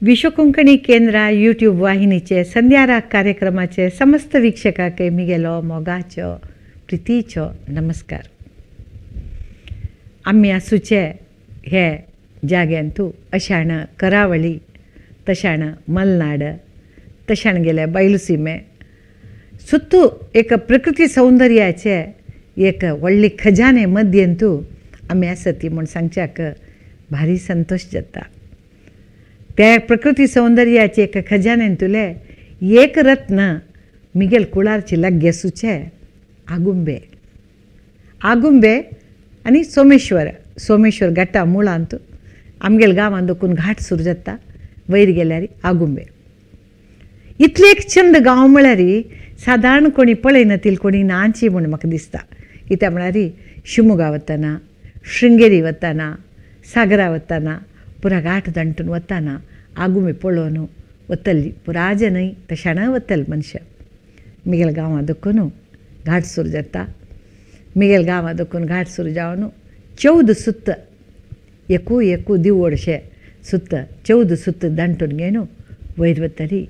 विश्व कोंकणी केंद्र यूट्यूब वाहिनीचे संध्याराग कार्यक्रमाचे समस्त वीक्षकांक मिगेलो मोगाचो प्रितीचो नमस्कार। आमी आसूचे हे जाग्यांतू अशाण करावळी तशाण मलनाड तशाण गेले बयलुसीमे सुत्तू एक प्रकृती सौंदर्याचे एक व्हडली खजाने मध्यंतू आमी आसती म्हूण सांगच्याक भारी संतोष जाता। त्या प्रकृती सौंदर्याचे एक खजानेंतुले एक रत्न मिगेल कुळारची लागीं आसूचे आगुंबे। आगुंबे आनी सोमेश्वर, सोमेश्वर घाटा मुळांत आमगेल गांवांत दोकून घाट सुरू जाता वयर गेल्यार आगुंबे। इतले एक चंद गांव म्हळ्यार सादारण कोणी पळयनातील कोणी नाची म्हूण म्हाका दिसता। कित्याक म्हळ्यार शिमोगा वतना, शृंगेरी वतना, सागरा वतना पुरा घाट दांटून वतना आगुंबे पळोवन वतली पुरा न्हय तशाण वतले मनशां। मिगेल गांवां दोकून घाट सुरू जाता। मिगेल गांवां दोकून घाट सुरू जावन 14 सुत्त एकू एकू दिवोडशे सुत्त 14 सुत्त दांटून घेवन वयर वतली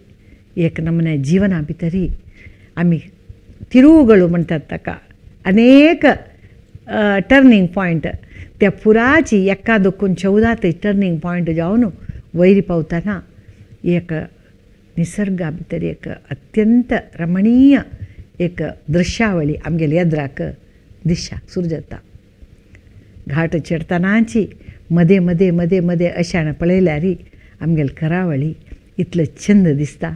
एक नमुने जिवना भितरी आमी तिरुगळू म्हणटात ताका अनेक टर्निंग पॉयंट त्या पुराची एका दोकून 14 ते टर्निंग पॉयंट जावन वयर पावतना एक निसर्गा भितर एक अत्यंत रमणीय एक दृश्यावळी आमगेले येद्राक दिशा सुरू जाता। घाट चडटनाची मदें मदें मदें मदें अशान पळयल्यार आमगेले करावळी इतले चंद दिसता।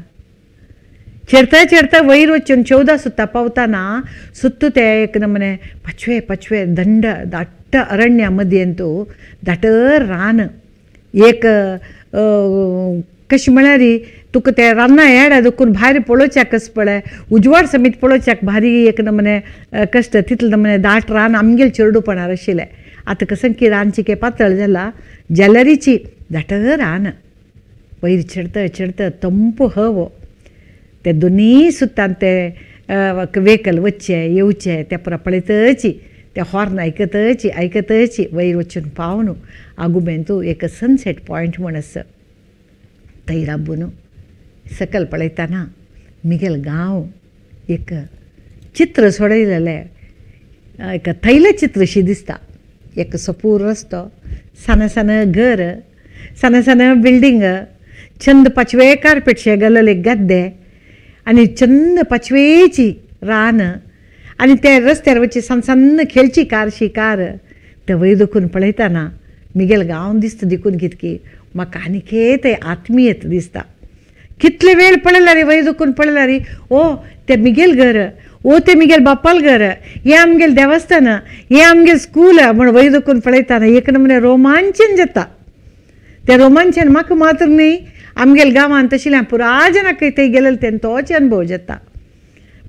चेडता चेडता वयर वचून 14 सुत्ता पावतना सुत्तू ते एक नमने पाचवे पाचवे दंड दाट अरण्या मध्यंतू दाट रान एक कशें म्हळ्यार तुका ते रान्ना येडा दुखून भायर पळोवच्याक कस पळय उजवाड समीत पळोवच्याक भारी एक नमने कश्ट तितले नमने दाट रान आमगेले चेरडूपणार आशिल्लें। आतां कसं की रान चिके पातळ जाला जाल्यारीची दाट रान वयर चडता चडता तंप हवो ते दोनूय सुत्तान ते वेकल वच्चे येवचे ते पुरा पळयतची ते हॉर्न आयकतची आयकतची वयर वचून पावन आगुंबेंतू एक सनसेट पॉयंट म्हूण आसा थंय राबून सकयल पळयतना मिगेल गांव एक चित्र सोडयलेलें एक तैलचित्रशी दिसता। एक सपूर रस्तो, सान सान घर, सान सान बिल्डींग, चंद पाचवे कार्पेटशे घालले गद्दे आनी चंद पाचवेची रान आनी ते रस्त्यार वचची सान सान्न खेळची कारशी कार ते वयर दुखून पळयतना मिगेल गांव दिसता देखून कितकी म्हाका आनीक ते आत्मीयत दिसता। कितले वेळ पळयल्यार वयर दुखून पळयल्यार ओ ते मिगेल घर, ओ ते मिगेल बापाल घर, हें आमगेल देवस्थान, हें आमगेल स्कूल म्हूण वयर दुखून पळयतना एक नमुने रोमांचन जाता। ते रोमांचन म्हाका मात्र न्हय आमगेल गांवांत तशें पुरा जनाक थंय गेलेले तेन्ना तोच अनुभव जाता।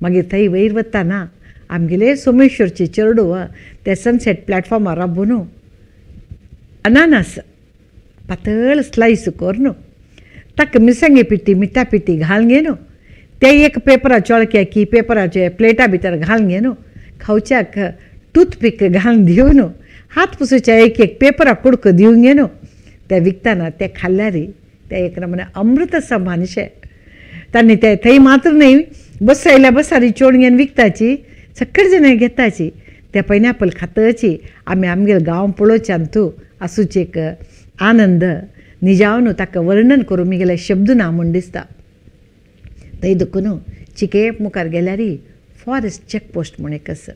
मागीर थंय वयर वतना आमगेले सोमेश्वरचे चेरडूव ते सनसेट प्लॅटफॉर्मार राबून अनानस पातळ स्लायस करून ताका मिरसांगे पिठी मिठा पिठी घालून घेवन ते एक पेपरा चोळक्या की पेपराचे प्लेटा भितर घालून घेवन खावच्याक टूथपीक घालून दिवन हात पुसूच्या एक एक पेपरा कुडको दिवन घेवन ते विकतना ते खाल्ल्यार ते एक नमुने अमृत समानशें तांणी ते थंय मात्र न्हय बसयल्या बसारी चोड घेवन विकताची सकट जाणां घेताची ते पायनॅपल खातची आमी आमगेल गांव पळोवच्यान तूं आसूचे एक आनंद निजावन ताका वर्णन करूं मिगेले शब्द ना म्हूण दिसता। थंय दुखून चिके मुखार गेल्यार फॉरेस्ट चॅकपोस्ट म्हूण एक आसा।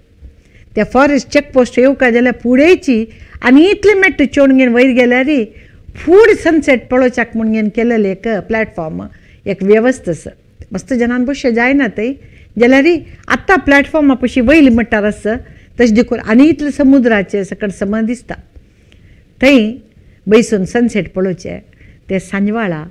त्या फॉरेस्ट चॅकपोस्ट येवका जाल्यार फुडेंची आनी इतले मेट्ट चोड घेवन वयर गेल्यार फूड सनसेट पळोवच्याक म्हूण घेवन केलेलें एक प्लॅटफॉर्म एक वेवस्था आसा। मस्त जनान बसचें जायना थंय जाल्यार आतां प्लॅटफॉर्मा पशी वयली मट्टार आसा तशें देखून आनी इतलें समुद्राचें सकट समज दिसता। थंय बैसून सनसेट पळोवचें ते सांजवाळा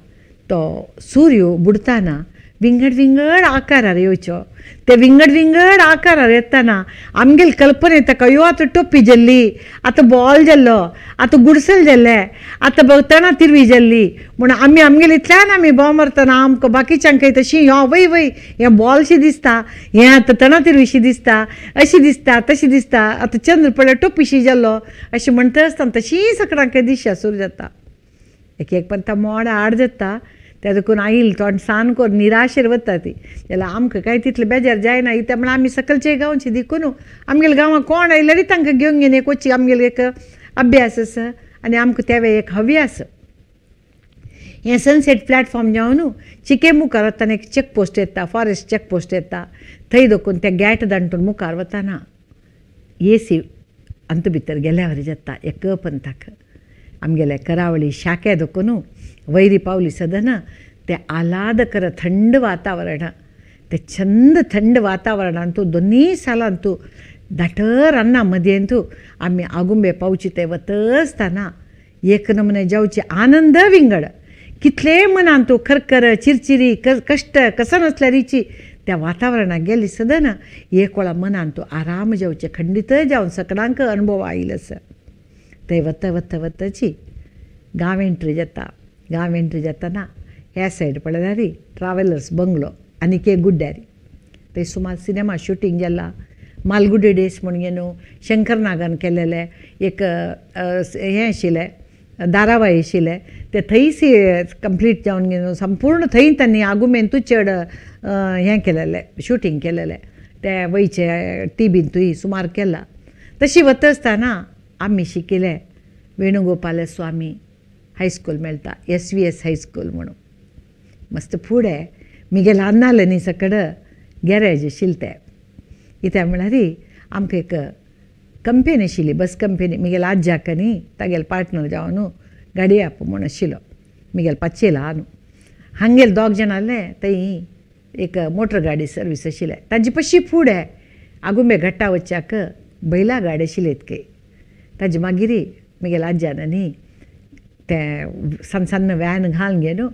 तो सूर्य बुडटना विंगड विंगड आकारार येवचो ते विंगड विंगड आकारार येतना आमगेल कल्पना येता अयो आतां टोपी जाल्ली, आतां बॉल जाल्लो, आतां गुडसल जाल्लें, आतां तणा तिरवी जाल्ली म्हूण आमी आमगेल इतल्यान आमी बोव मारतना आमकां बाकीच्यांकय तशी यो वय वय हें बॉलशी दिसता, हें आतां तणा तिरवीशी दिसता, अशी दिसता तशी दिसता, आतां चंद्र पळय टोपीशी जाल्लो अशें म्हणटा आसतना तशी सकडांक दिशा सुरू जाता। एक एक पंता मोड आड जाता त्या देखून आयल तोंड सान करून निराशेर वता ती. जाल्यार आमकां कांय तितलें बेजार जायना कित्याक म्हळ्यार आमी सकलचे गांवची देखून आमगेल्या गांवांत कोण आयल्यार तांकां घेवन घेवन एक वचची आमगेलो एक अभ्यास आसा आनी आमकां तेवे एक हव्यास. हें सनसेट प्लॅटफॉर्म जावन चिके मुखार वतना एक चॅक पोस्ट येता, फॉरेस्ट चॅक पोस्ट येता, थंय देखून त्या गेट दांटून मुखार वतना एसी अंत भितर गेल्यावर जाता एक पंथाक आमगेले करावळी शाखे देखून वैरी पावली सदना ते आल्हादकर थंड वातावरण, ते चंद थंड वातावरणांतू दोन्ही सालांतू दाटर अन्ना मदयेंतू आमी आगुंबे पावची ते वता एक नमुने जावचे आनंद विंगड. कितले मनांतू खरखर चिरचिरी कश्ट कसं नसल्यारीची त्या वातावरणाक गेली सदना एक वेळा मनांतू आराम जावचे खंडीत जावन सकडांक अनुभव आयल आसा. थंय वता वता वताची गांव एंट्री जाता. गांव एंट्री जाताना ह्या सायड पळयल्यार ट्रॅव्हलर्स बंगलो आनीक एक गुड्ड्यारी थंय सुमार सिनेमा शुटींग जाला. मालगुडी डेज म्हण न्हू शंकर नागान केलेलें एक हें आशिल्लें धारावाही आशिल्लें तें थंयच कंप्लीट जावन न्हू संपूर्ण थंय तांणी आगुमेंतूच चड हें केलेलें शुटींग केलेलें ते वयचे टिबींतूय सुमार केलां. तशी वता आसतना आमी शिकिल्लें वेणुगोपाल स्वामी हायस्कूल मेळटा, SVS high school म्हणून. मस्त फुडें म्हगे ल्हान नासलें न्ही सकड गॅरेज आशिल्लें तें कित्याक म्हळ्यार आमकां एक कंपनी आशिल्ली बस कंपनी. म्हगेल्या आज्याक न्ही तागेलो पार्टनर जावन गाडी आप म्हूण आशिल्लो म्हगेलो पांचशे ल्हान हांगेले दोग जाण आसले थंय एक मोटर गाडी सर्वीस आशिल्लें ताजी पशी फुडें आगुंबे घट्टा वचच्याक बैला गाडी आशिल्ली इतकी. ताजे मागीर म्हगेल्या आज्यान न्ही तें सान सान व्हॅन घालून घेवन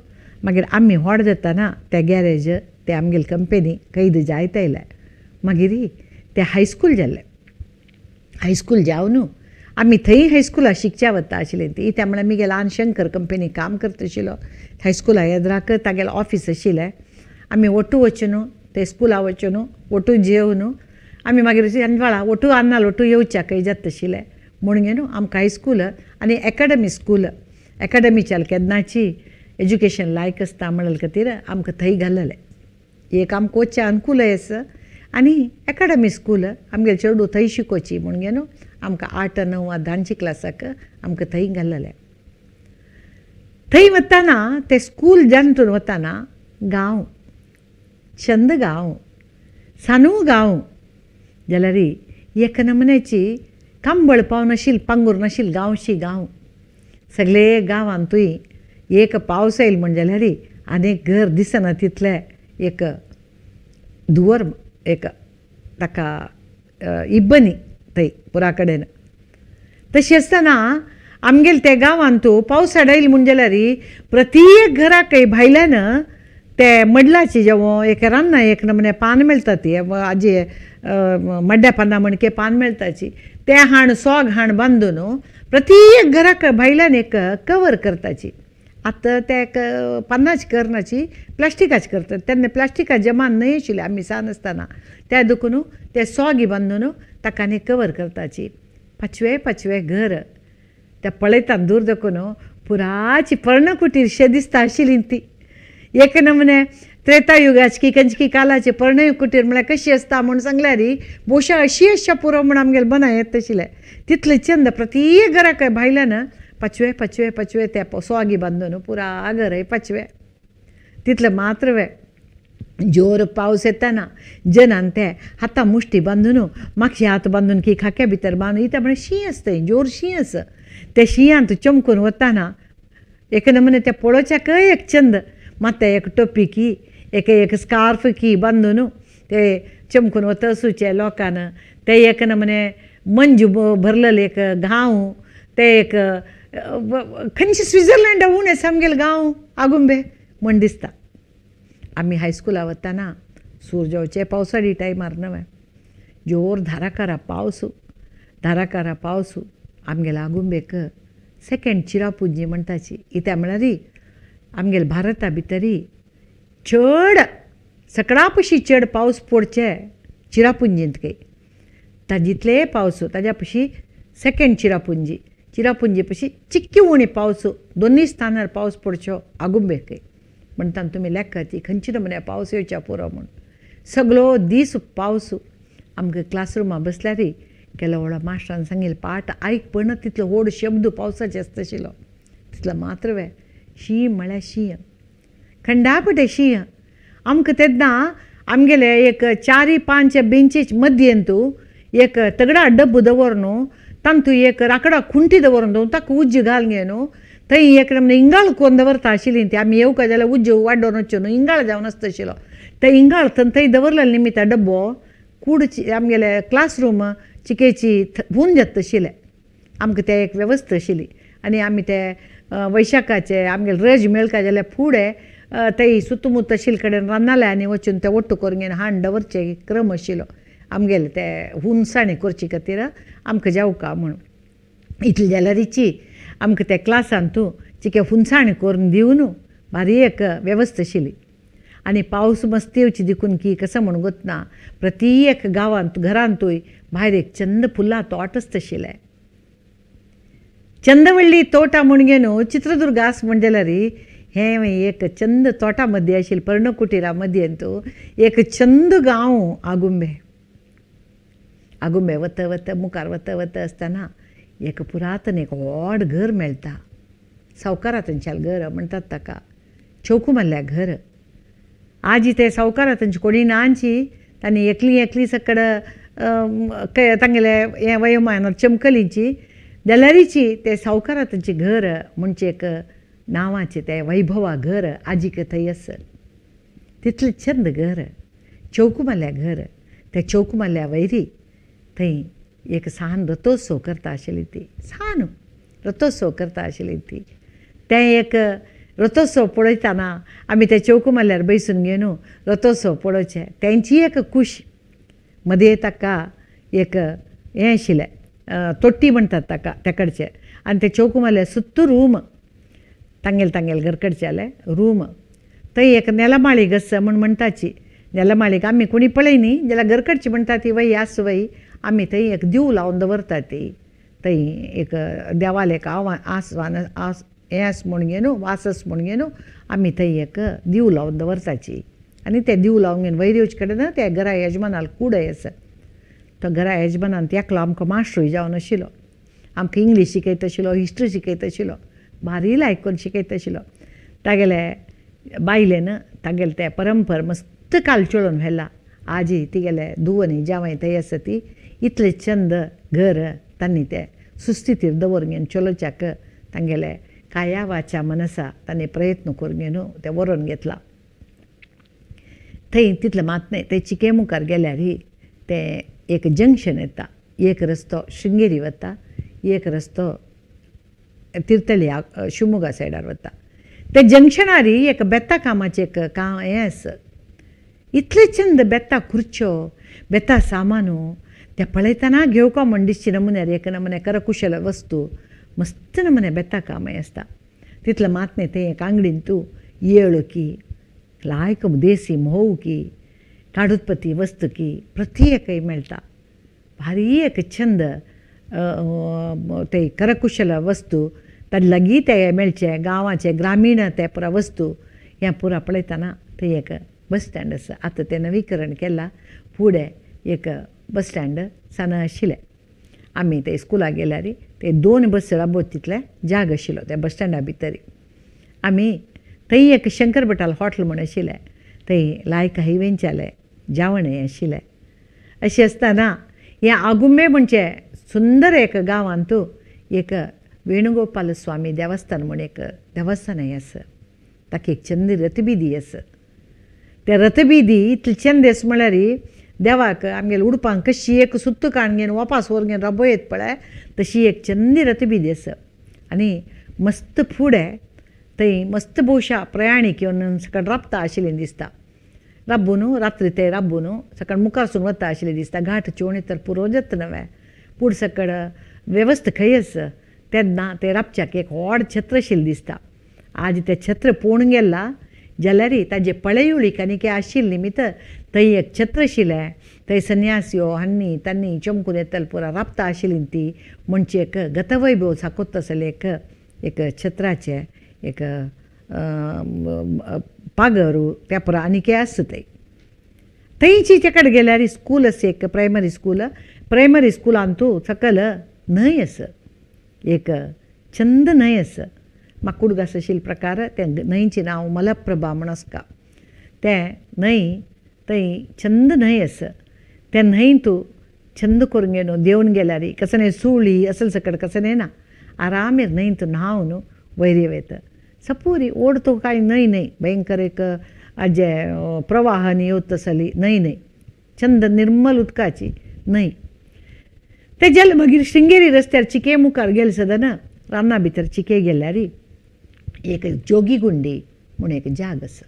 मागीर आमी व्हड जाताना ते गॅरेज ते आमगेली कंपनी कैद जायत आयले. मागीर तें हायस्कूल जालें. हायस्कूल जावन आमी थंय हायस्कुलाक शिकच्या वता आशिल्लीं ती त्या म्हळ्यार म्हगे ल्हान शंकर कंपनी काम करता आशिल्लो हायस्कुला येद्राक तागेलें ऑफीस आशिल्लें. आमी ओटू वचून ते स्कुला वचून ओटू जेवन आमी मागीर सांजवेळा ओटू आन्नाल ओटू येवच्याक जाता आशिल्लें म्हूण न्हू आमकां हायस्कूल आनी एकाडमी स्कूल एकाडमीच्या केन्नाची एज्युकेशन लायक आसता म्हणले खातीर आमकां थंय घाललेलें. एक आमकां वचचें अनुकूलय आसा आनी एकाडमी स्कूल आमगेले चेडूं थंय शिकोवची म्हूण न्हू आमकां 8, 9, 10 क्लासाक आमकां थंय घाललेलें. थंय वतना ते स्कूल जाणतून वतना गांव चंद गांव सानू गांव जाल्यार एक नमुन्याची कांबळ पाव नाशिल्ली पांगूर नाशिल्ली गांवशी गांव सगळे गांवांतूय एक पावस येयल म्हण जाल्यार आनी घर दिसना तितलें एक धुंवर एक ताका इब्बनी थंय पुरा कडेन. तशी आसतना आमगेले ते गांवांतू पावसाळ येयल म्हण जाल्यार प्रत्येक घराकय भायल्यान ते मडलाची जेवण एक रान्ना एक नमुने पान मेळटा ती आजी मड्ड्या पानां म्हणके पान मेळटाची ते हाण सोग हाण बांदून प्रत्येक घराक भायल्यान एक कवर करताची. आतां ते एक पानाची करनाची प्लास्टिकाची करतात तेन्ना प्लास्टिका जमान न्हय आशिल्लें आमी सान आसतना त्या देखून ते सोगी बांदून ताका आनी कवर करताची. पांचवे पांचवे घर त्या पळयता दूर देखून पुराची पर्णकुटीर शें दिसता आशिल्ली ती एक नमुने त्रेतायुगाची कंचकी कालाची पर्णकुटीर म्हळ्यार कशी आसता म्हूण सांगल्यार भोवशा अशी आसच्या पुरो म्हूण आमगेले मना येत आशिल्लें. तितलें चंद प्रत्येक घराक भायल्यान पांचवे पांचवे पांचवे ते सोगी बांदून पुरा घर पांचवे तितलें मात्र वे जोर पावस येताना जनान ते हाता मुष्टी बांदून मागशे हात बांदून की खाक्या भितर बांदून इत्या म्हळ्यार शीं आसता जोर शीं आसा त्या शिंयांत चमकून वताना एक नमुने त्या पळोवच्याकय एक चंद मात्या एक टोपी की एक एक स्कार्फ की बांदून ते चमकून वता सुचे लोकान ते एक नमुने मंज भरलेले एक गांव ते एक खंयचे स्विझर्लंडा उणें आमगेले गांव आगुंबे म्हण दिसता. आमी हायस्कुला वतना सूर जावचे पावसाळी टायमार न्हय जोर धाराकारा पावस धाराकारा पावस आमगेले आगुंबेक सेकेंड चिरापुंजी म्हणटाची कित्याक म्हळ्यार आमगेले भारता भितरी चड सगळ्या पशी चड पावस पडचे चिरापुंजींत काय ताजितले पावस ताज्या पशी सेकेंड चिरापुंजी चिरापुंजी पशी चिक्की उणी पावस दोन्ही स्थानार पावस पडचो आगुंबेक म्हणटा तुमी लेखाची खंयची नमुने पावस येवच्या पुरो म्हूण सगळो दीस पावस. आमकां क्लासरुमा बसल्यार केलो व्हडलो मास्टरान सांगिल्लें पाठ आयक पण तितलो व्हड शब्द पावसाचे आसता आशिल्लो तितलो मात्र वे शीं म्हळ्यार शीं खंडापटे शीं. आमकां तेन्ना आमगेले एक 4-5 बेंचीच मदयेंतू एक तगडा डब्बो दवर न्हू तांतू एक राकडा खुंटी दवरून दवर ताका उज्ज घाल गे न्हू थंय एक नमने इंगाळ कोन्न दवरता आशिल्ली ती आमी येवका जाल्यार उज्ज वाडोवन वचचो न्हू इंगाळ जावन आसता आशिल्लो ते इंगाळ थंय दवरलेले निमित्ता डब्बो कूड आमगेले क्लासरूम चिकेची हून जाता आशिल्लें. आमकां ते एक वेवस्था आशिल्ली आनी आमी ते वैशाखाचे आमगेले रज मेळका जाल्यार फुडें थंय सुतमुत आशिल्ले कडेन रांदले आनी वचून ते ओट्टू करून घेवन हांड दवरचे क्रम आशिल्लो आमगेले ते हुनसाणी करचे खातीर आमकां जेवका म्हूण. इतलें जाल्यारीची आमकां ते क्लासांतू चिके हुनसाणी करून दिवन भारी एक वेवस्था आशिल्ली. आनी पावस मस्ती येवची देखून की कसो म्हूण गोतना प्रत्येक गांवांत घरांतूय भायर एक चंद फुलां तोट आसता आशिल्लें. चंदवल्ली तोटा म्हूण गे न्हू चित्रदुर्ग आस म्हण जाल्यार हें एक चंद तोटा मदीं आशिल्लें पर्णकुटिरा मदयेंतू एक चंद गांव आगुंबे. आगुंबे वता वता मुखार वता वता आसतना एक पुरातन एक व्हड घर मेळटा सावकारा थंयच्यान घर म्हणटात ताका चौकू मारल्या घर. आजी ते सावकारा थंयची कोणी नांची तांणी एकली एकली सकड तांगेले हें वयोमान चमकलीची जाल्यारीची ते सावकारा थंयचें घर म्हणजे एक नांवाचें तें वैभवा घर आजीक थंय आसा तितलें चंद घर चौकू मारल्या घर. त्या चौकू मारल्या वयरी थंय एक सान रथोत्सव करता आशिल्ली ती सान रथोत्सव करता आशिल्ली ती तें एक रथोत्सव पळयतना आमी ते चौकू मारल्यार बैसून घेवन रथोत्सव पळोवचें तेंची एक खुश. मदीं ताका एक हें आशिल्लें तोट्टी म्हणटात ताका त्या कडचें आनी ते चौकू मारल्यार सुत्तू रूम तांगेले तांगेले घर कडचेले रूम थंय एक नेलमाळीग आसा म्हूण म्हणटाची नेलमाळीग आमी कोणी पळय न्ही जाल्यार घर कडची म्हणटा ती वय आस वय आमी थंय एक दीव लावन दवरता ती थंय एक देवालें एक आव्हान आसवान आस हें आस म्हूण गे न्हू वास म्हूण गे न्हू आमी थंय एक दीव लावन दवरताची आनी तें दीव लावन घेवन वयर येवचे कडेन त्या घरा यजमानाल कूडय आसा तो घरा यजमानान एकलो आमकां मास्टरूय जावन आशिल्लो आमकां इंग्लीश शिकयता आशिल्लो हिस्ट्री शिकयता आशिल्लो भारी लायक करून शिकयता आशिल्लो. तागेले बायलेन तागेले ते परंपर मस्त काल चलोवन व्हेला आजी तिगेले धुवनी जावंय थंय आसा ती इतलें चंद घर तांणी ते सुस्थितीर दवरून घेवन चलोवच्याक तांगेले काया वाचा मनसा तांणी प्रयत्न करून घेवन तें व्हरोन घेतलां. थंय तितलें मात न्हय थंय चिके मुखार गेल्यार तें एक जंक्शन येता एक रस्तो शृंगेरी वता एक रस्तो तिर्थली शिवमोगा सायडार वता. ते जंक्शनार एक बेता कामाचें एक काम हें आसा इतलें चंद बेता खुर्च्यो बेता सामानू तें पळयतना घेवका म्हण दिसची नमुन्यार एक नमुने करकुशल वस्तू मस्त नमुने बेता कामय आसता. तितलें मात न्हय तें एक आंगडीन तूं येळकी लायक देसी म्होंव की काडुत्पती वस्तू की प्रत्येकय मेळटा भारी एक छंद ते करकुशल वस्तू ताजे लागीं ते मेळचे गांवाचे ग्रामीण ते पुरा वस्तू हें पुरा पळयतना थंय एक बस स्टँड आसा. आतां तें नवीकरण केलां फुडें एक बस स्टँड सान आशिल्लें आमी ते स्कुलाक गेल्यार ते 2 बस राबोत तितले जाग आशिल्लो त्या बस स्टँडा भितर. आमी थंय एक शंकर भटाल हॉटेल म्हूण आशिल्लें थंय लायक हायवेंच्यालें जेवणय आशिल्लें. अशें आसतना हें आगुंबे म्हणजे सुंदर एक गांवांतू एक वेणुगोपाल स्वामी देवस्थान म्हूण एक देवस्थानय आसा ताका एक चंद रथबिदी आसा. त्या रथबिदी इतले चंद आसा म्हळ्यार देवाक आमगेले उडपांक कशी एक सुत्त काण घेवन वापास व्हरून घेवन राबयत पळय तशी एक चंदी रथबिदी आसा. आनी मस्त फुडें थंय मस्त भोवशा प्रयाणीक येवन सकाळ राबता आशिल्लें दिसता राबून रात्री ते राबून सकाळ मुखारसून वता आशिल्लें दिसता. घाट चोवणी तर पुरो जाता नवें पूण सकाळ वेवस्था खंय आसा तेन्ना ते राबच्याक एक व्हड छत्र आशिल्लें दिसता. आज तें छत्र पोवून गेलां जाल्यार ताजे पळयुळीक आनी कितें आशिल्लें निमित्त थंय एक छत्र आशिल्लें, थंय संन्यासी हन्नी तन्नी चमकून येतल पुरा राबता आशिल्ली ती म्हणजे एक गतवैभव साकोत आसलें एक एक छत्राचें एक पागर त्या पुरा आनी आसा थंय. थंयची ते कडेन गेल्यार स्कूल आसा एक प्रायमरी स्कूल, प्रायमरी स्कुलान तूं सकल न्हंय आसा, एक चंद न्हंय आसा. म्हाका उडगास आशिल्ले प्रकार त्या न्हंयचें नांव मलप्रभा म्हूण आसता. तें न्हंय थंय चंद न्हंय आसा. त्या न्हंय तूं चंद करून घेवन देंवन गेल्यार कसं न्हय सुळी असल सकट कसं न्हय ना, आरामेर न्हंय तूं न्हांवन वयर वयता. सपुरी ओड तो कांय न्हंय न्हय भयंकर एक आजे प्रवाहान येवत तसली न्हंय न्हय, चंद निर्मल उदकाची न्हंय. ते जेल मागीर शृंगेरी रस्त्यार चिके मुखार गेले सदां ना रान्ना भितर चिके गेल्यार एक जोगी गुंडी म्हूण एक जाग आसा,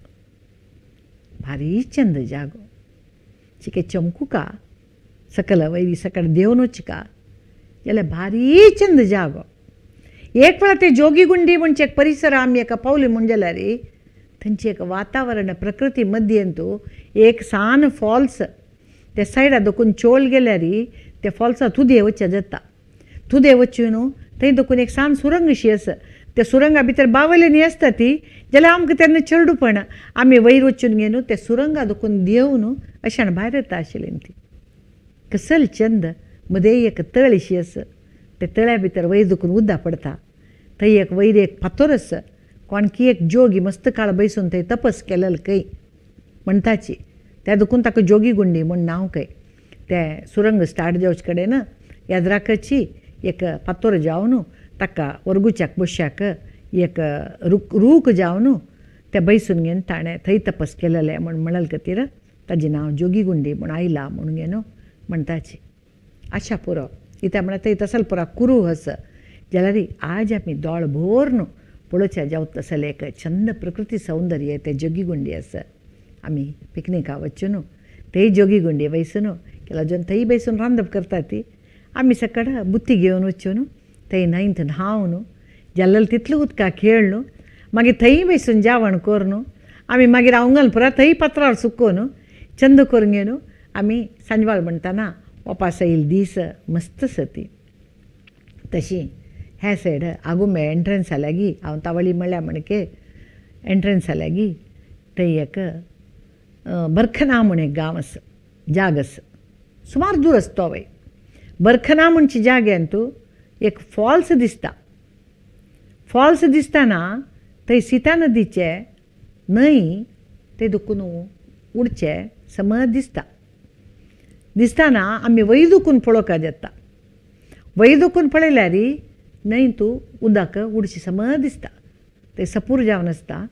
भारी चंद जागो. चिके चमकुका सकल वयरी सकल देंवन वचका जाल्यार भारी चंद जागो. एक वेळा ते जोगी गुंडी म्हणजे एक परिसर आमी एका पावली म्हूण जाल्यार थंयचें एक वातावरण प्रकृती मध्यंतू एक सान फॉल्स ते सायडा दोकून चोल गेल्यार ते फॉल्सा तुदे वचचे जाता. तुदे वचून न्हू थंय दोकून एक सान सुरंग अशी आसा, त्या सुरंगा भितर बावलेनी आसता ती जाल्यार आमकां तेन्ना चेडूपण आमी वयर वचून घेवन ते सुरंगा दोकून देंवन अशान भायर येता आशिल्ली ती. कसल चंद मदें एक तळ अशी आसा, त्या तळ्या भितर वयर दुखून उदक पडटा. थंय एक वयर एक फातोर आसा, कोणकी एक जोगी मस्त काळ बैसून थंय तपस केलेल खंय म्हणटाची, त्या दुखून ताका जोगी गुंडी म्हूण नांव खंय. ते सुरंग स्टार्ट जावचे कडेन याद्राकाची एक फातोर जावन ताका वर्गुच्याक बश्याक एक रूख जावन ते बैसून घेवन ताणें थंय तपस केलेलें म्हूण म्हणल खातीर ताजें नांव जोगी गुंडी म्हूण आयलां म्हूण घेवन म्हणटाची. आशा पुरो कित्याक म्हळ्यार थंय तसल पुरा कुरू आसा जाल्यार आज आमी दोळ भर न्हू पळोवच्या जावत तसलें एक चंद प्रकृती सौंदर्य तें जोगी गुंडी आसा. आमी पिकनिका वचून न्हू थंय जोगी गुंडी वयसून केला जन थंय बैसून रांदप करता ती. आमी सकड बुत्ती घेवन वचून थंय न्हंयत न्हांव न्हू जाल्लें तितलें उदका खेळ न्हू, मागीर थंय बैसून जेवण कर न्हू आमी मागीर हांव पुरा थंय पत्रार सुकोवन चंद करून घेवन आमी सांजवाळ म्हणटाना वापास येयल दीस मस्त आसा ती. तशी ह्या सायड आगुंबे एंट्रन्सा लागीं हांव तावळी म्हणल्यार म्हणके एंट्रन्सा लागीं थंय एक बरखना म्हूण एक गांव आसा, जाग आसा, सुमार दूर आसा तो वय. बरखना म्हणचे जाग्यान तूं एक फॉल्स दिसता. फॉल्स दिसतना थंय सीता नदीचे न्हंय ते दुखून उडचे समज दिसता. दिसतना आमी वयर दुखून पळोवपाक जाता. वयर दुखून पळयल्यार न्हंय तूं उदक उडचें समज दिसता. ते सपूर जावन आसता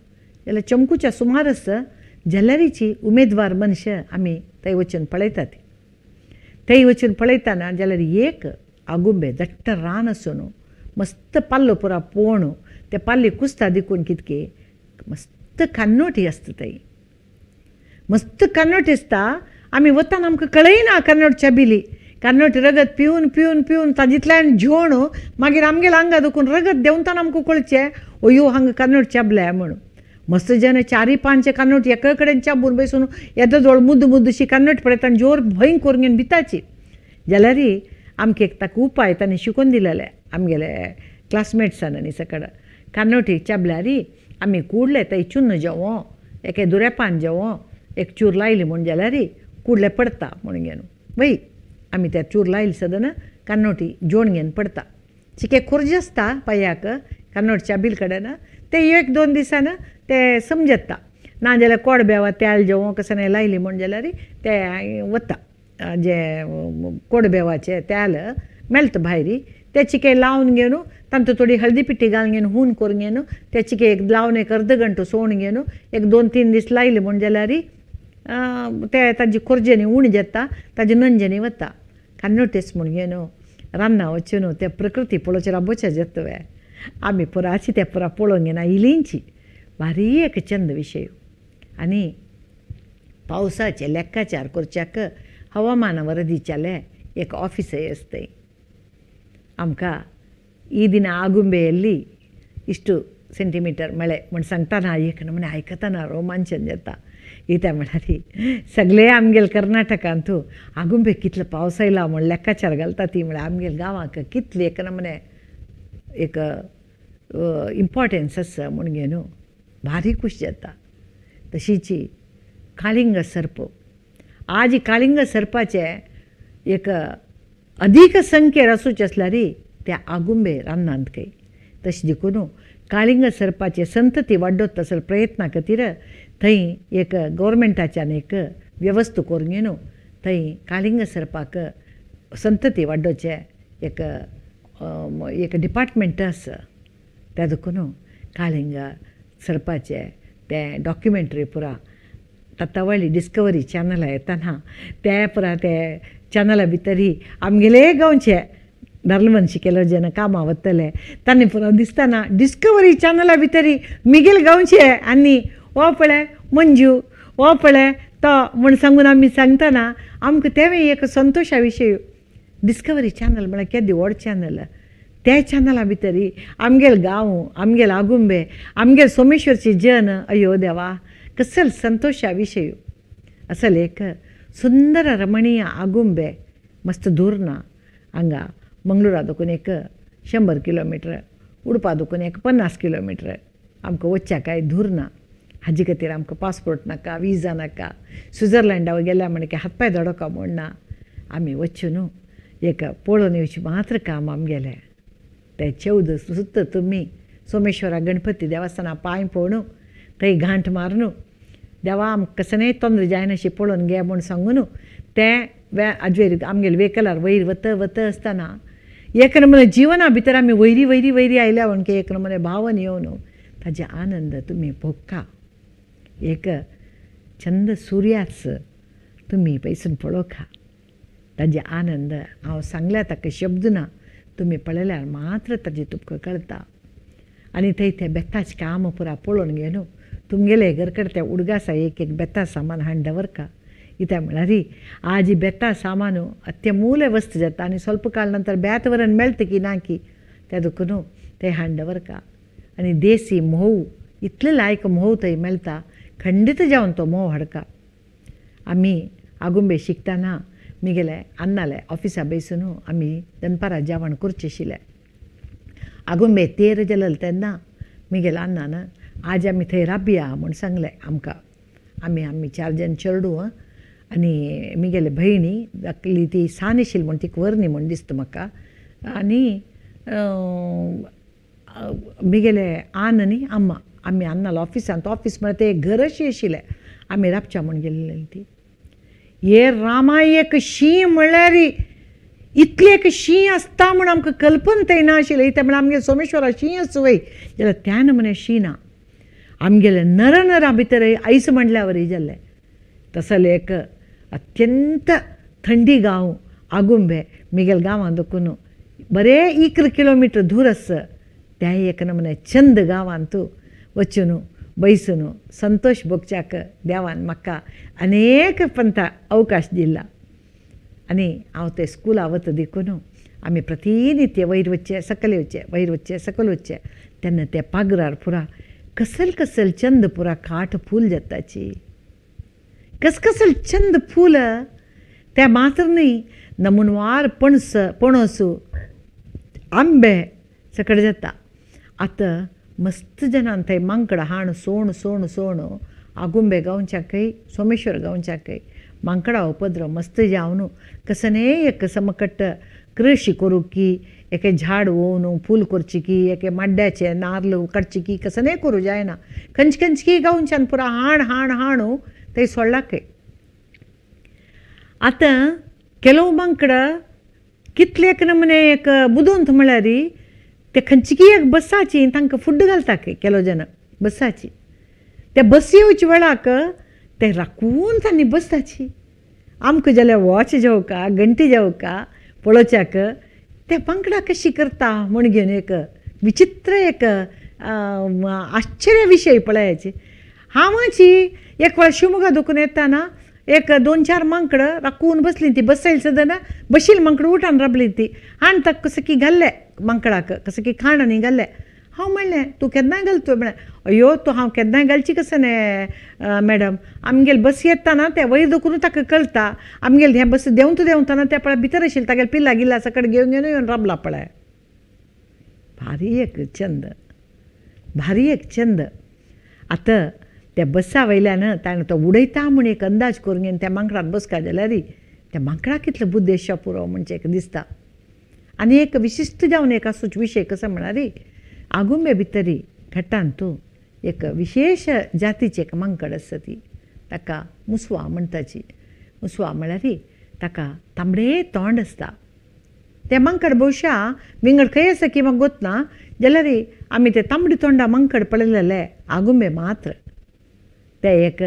जाल्यार चमकूच्या सुमार आसा जाल्यारीची उमेदवार मनशां आमी थंय वचून पळयतात. थंय वचून पळयतना जाल्यार एक आगुंबे दट्ट रान आसून मस्त पाल्लो पुरा पोवन ते पाल्ली कुसता देखून कितके मस्त कान्नोटी आसता थंय, मस्त कान्नोटी आसता. आमी वतान आमकां कळयना कान्नोट चाबिली, कान्नोटी रगत पिवन पिवन पिवन ताजेंतल्यान जेवण मागीर आमगेले आंगा दुखून रगत देंवताना आमकां कळचें अयो हांगा कान्नोट चाबल्या म्हणून. मस्त जन चारी पांच कान्नोट एका कडेन चाबून बसून येदो जवळ मुद्द मुद्दशी कान्नोट पळयता आनी जोर भंय करून घेवन भिताची. जाल्यार आमकां एक ताका उपाय ताणें शिकोवन दिलेले आमगेले क्लासमेट्सान आनी सकड कान्नोटी चाबल्यार आमी कुडले थंय चुन्न जेवो एके दुरेपान जेवो एक चूर लायली म्हूण जाल्यार कुडले पडटा म्हूण घेवन वय आमी त्या चूर लायली सदन कान्नोटी जेवण घेवन पडटा. चिके खोर्ज आसता पांयाक कान्नोट चाबील कडेन ते एक दोन दिसान ते समजता, ना जाल्यार कोडब्यावा तेल जेवो कसं लायली म्हूण जाल्यार ते वता जे कोडबेवाचें तेल मेळटा भायर ते चिके लावन घेवन तांतूं थोडी हळदी पिठी घालून घेवन हून करून घेवन ते चिके एक लावन एक अर्द घंटो सोण घेवन एक दोन तीन दीस लायले म्हूण जाल्यार ते ताजी खोर्जेनी उणी जाता, ताजे नंजनी वता. कान्नोटेस म्हूण घेवन रान्ना वचून ते प्रकृती पळोवचे राबोचे जाता आमी पुराची ते पुरा पळोवंक घेना इलींची भारी एक चंद विशय. आनी पावसाचे लेक्काचार करच्याक हवामान वरदीच्याले एक ऑफिसय आसतय. आमकां ಈ ದಿನ ಆಗುಂಬೆಯಲ್ಲಿ ಇಷ್ಟು ಸೆಂಟಿಮೀಟರ್ ಮಳೆ म्हण सांगतना एक नमुने आयकतना रोमांचन जाता. इत्या म्हळ्यार सगळे आमगेले कर्नाटकांतू आगुंबे कितलो पावस आयला म्हण लेक्काचार घालता ती म्हळ्यार आमगेले गांवांक कितली एक नमने एक इम्पोर्टन्स आसा म्हूण घेवन भारी खूश जाता. तशीच काळिंग सर्प, आज काळिंग सर्पाचें एक अदीक संख्येर आसूचें आसल्यार त्या आगुंबे रानांत खंय. तशें देखून काळिंग सर्पाचे संतती वाडोवता तसो प्रयत्ना खातीर थंय एक गव्हर्मेंटाच्यान एक वेवस्था करून घेवन थंय काळिंग सर्पाक संतती वाडोवचें एक एक डिपार्टमेंट आसा. त्या देखून काळिंग सर्पाचें तें डॉक्युमेंट्री पुरा तातावळी डिस्कवरी चॅनला येताना ते पुरा ते चॅनला भितरी आमगेले गांवचे दार्लमनशी केलो जेन्ना कामां वतले तांणी पुरा दिसतना डिस्कवरी चॅनला भितरी मिगेल गांवचे आनी हो पळय मंजू हो पळय तो म्हूण सांगून आमी सांगतना आमकां तेंवूय एक संतोशा विशय. डिस्कवरी चॅनल म्हळ्यार केदी व्हड चॅनल, त्या चॅनला भितरी आमगेल गांव आमगेल आगुंबे आमगेल सोमेश्वरची जन, अयो देवा कसल संतोशा विशय. असल एक सुंदर रमणीय आगुंबे मस्त दूर ना, हांगा मंगळुरा दोकून एक 100 किलोमिटर, उडपा दोकून एक 50 किलोमिटर आमकां वचच्या काय दूर ना. हाजे खातीर आमकां पासपोर्ट नाका, विजा नाका, स्विजरलँडा गेल्या म्हण की हातपांय धडोवका म्हूण ना, आमी वचूं न्हू एक पळोवन येवचें मात्र काम आमगेलें. ते चवद सुद्दां तुमी सोमेश्वरा गणपती देवस्थाना पांय पळोवन थंय घांट मारून देवा आमकां कसलेंय तोंदर जायनाशी पळोवन घे म्हूण सांगून तें आजवेर आमगेले वेकलार वयर वता वता आसतना एक नमुने जिवना भितर आमी वयरी वयरी वयरी आयल्या म्हण की एक नमुने भावन येवन ताजे आनंद तुमी भोगता. एक चंद सुर्याच तुमी पयसून पळोवका, ताजे आनंद हांव सांगल्या ताका शब्द ना, तुमी पळयल्यार मात्र ताजें तुमकां कळटा. आनी थंय तें बेताचें काम पुरा पळोवन घे न्हू, तुमगेले घर कडेन ते उडगासा एक एक बेता सामान हाडून दवरका. कित्याक म्हळ्यार आज बेता सामान अत्यमूल्य वस्तू जाता आनी स्वल्प काळ नंतर बेत व्हरून मेळटा की ना की त्या देखून तें हाडून दवरका. आनी देसी म्होंव इतलें लायक म्होंव थंय मेळटा, खंडीत जावन तो म्होंव हाडका. आमी आगुंबे शिकतना मिगेले अन्नाले ऑफिसा बेसून आमी दनपारां जेवण करचें आशिल्लें. आगुंबे तेर जालें तेन्ना मिगेले अन्नान आज आमी थंय राबया म्हूण सांगलें आमकां. आमी आमी 4 जाण चेडूं आनी मिगेले भयणी धाकली ती सान आशिल्ली म्हूण तिका व्हरनी म्हूण दिसता म्हाका, आनी मिगेले आन आनी अम्मा. आमी अन्नाले ऑफिसांत, ऑफीस म्हळ्यार तें घर अशें आशिल्लें, आमी राबच्या म्हूण गेल्ली ती. हे रामा एक शीं म्हळ्यार इतलें एक शीं आसता म्हूण आमकां कल्पना थंय ना आशिल्लें. इतलें म्हळ्यार आमगेले सोमेश्वरा शीं आसा वय जाल्यार त्या नमुने शीं ना, आमगेले नरनरा भितर आयस म्हणल्या वरी जाल्लें. तसलें एक अत्यंत थंडी गांव आगुंबे मिगेल गांवांत देखून बरें 11 किलोमिटर दूर आसा. त्या एक नमुने चंद गांवांत वचून बैसून संतोश भोगच्याक देवान म्हाका अनेक पंथा अवकाश दिला. आनी हांव ते स्कुला वता देखून आमी प्रतिनित्य वयर वचचें सकयल येवचें, वयर वचचें सकयल वचचें. तेन्ना ते पागरार पुरा कसल कसल चंद पुरा काट फूल जाताची, कसकसल चंद फूल त्या मात्र न्हय नमुनवार पणस पणस आंबे सकट जाता. आतां मस्त जाणान थंय मांकडां हाण सोण सोण सोण आगुंबे गांवच्याकय सोमेश्वर गांवच्याकय मांकडां उपद्रव मस्त जावन कसनेय एक समकट्ट कृशी करूं की एके झाड ओवन फूल करची की एके माड्ड्याचें नार्ल काडची की कसनेय करूं जायना. खंयचे खंयचे गांवच्यान पुरा हाण हाण हाण थंय सोडला खंय. आतां केलोव मांकडां कितले एक नमुने एक बुदवंत म्हळ्यार ते खंयची एक बसाची तांकां फुड्ड घालता खंय केलो जाणां बसाची. त्या बसी येवचे वेळाक ते राखून तांणी बसताची. आमकां जाल्यार वॉच जेवका घंटी जेवका पळोवच्याक ते मांकडां कशी करता म्हूण घेवन एक विचित्र एक आश्चर्य विशय पळयाचे. हांवाची एक वेळ शिवमोगा दुखून येताना एक 2-4 मांकडां राखून बसली ती बसयली सुद्दां ना, बशिल्ली मांकडां उठान राबली ती आनी ताका कसं की घाल्लें मांकडाक कसं की खाण आनी घाल्लें. हांव म्हणलें तूं केन्नाय घालतोय म्हळें, अयो तो हांव केन्नाय घालची कसं न्ही मॅडम, आमगेले बस येताना ते वयर दखून ताका कळटा, आमगेले हें बस देंवता देंवतना ते पळय भितर आशिल्लें तागेले पिल्ला गिल्ला सकट घेवन घेवन येवन राबला पळय. भारी एक चंद, भारी एक चंद. आतां त्या बसा वयल्यान ताणें तो उडयता म्हूण एक अंदाज करून घेवन त्या मांकडान बसका जाल्यार त्या मांकडाक कितलो बुद्देशा पुरो म्हणचें एक दिसता. आनी एक विशिश्ट जावन एक आसूच विशय कसो म्हळ्यार आगुंबे भितरी घट्टान तूं एक विशेश जातीची एक मांकड आसा ती, ताका मुसवा म्हणटाची. मुसवा म्हळ्यार ताका तांबडे तोंड आसता. तें मांकड भोवशा विंगड खंय आसा की म्हाका गोत ना, जाल्यार आमी ते तांबडी तोंडा मांकड पळयलेले आगुंबे मात्र. ते एक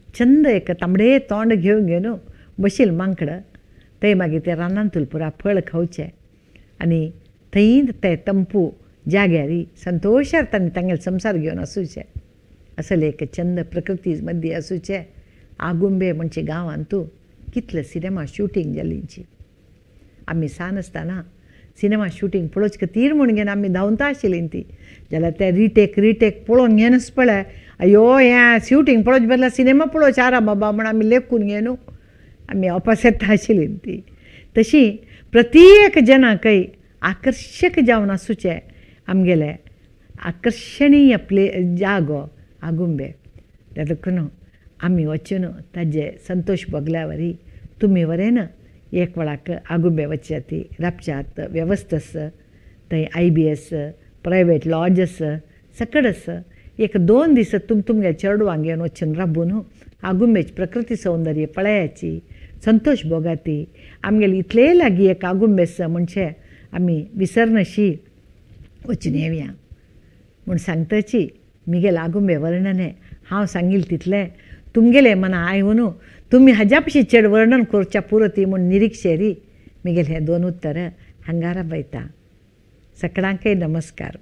चंद एक तांबडे तोंड घेवन घेवन बशील मांकड थंय मागीर ते रानांतूल पुरा फळ खावचें आनी थंय ते तंपू जाग्यार संतोशार तांणी तांगेले संवसार घेवन आसूचें. असले एक चंद प्रकृती मदीं आसूचें आगुंबे म्हणचे गांवांत तूं कितलें सिनेमा शुटींग जालींची. आमी सान आसतना सिनेमा शुटींग पळोवचे खातीर म्हूण घेवन आमी धांवता आशिल्लीं ती, जाल्यार ते रिटेक रिटेक पळोवन घेवनच पळय अयो हें शुटींग पळोवचे बदला सिनेमा पळोवचें आरा बाबा म्हूण आमी लेखून घेवन आमी वापस येता आशिल्लीं ती. तशी प्रत्येक जनाकय आकर्शक जावन आसूचें आमगेलें आकर्शणीय प्ले जागो आगुंबे. देखून आमी वचून ताजे संतोष भोगल्या वरी तुमी वरेन एक वेळाक आगुंबे वचच्या ती राबच्यात वेवस्था आसा, थंय I B आसा, प्रायवेट लॉज आसा, सकड आसा. एक 2 दीस तुमगे चेडवांक घेवन वचून राबून आगुंबेची प्रकृती सौंदर्य पळयाची, संतोष भोगाती. आमगेले इतले लागीं एक आगुंबे आसा म्हणजे आमी विसरनशी वचून येवया म्हूण सांगताची. मिगेले आगुंबे वर्णन हांव सांगील तितलें तुमगेलें मना आयकून तुमी हाज्या पशी चड वर्णन करच्या पुरो म्हूण निरीक्षेरी मिगेले हें 2 उत्तर हांगा राबयता. सगळ्यांकय नमस्कार.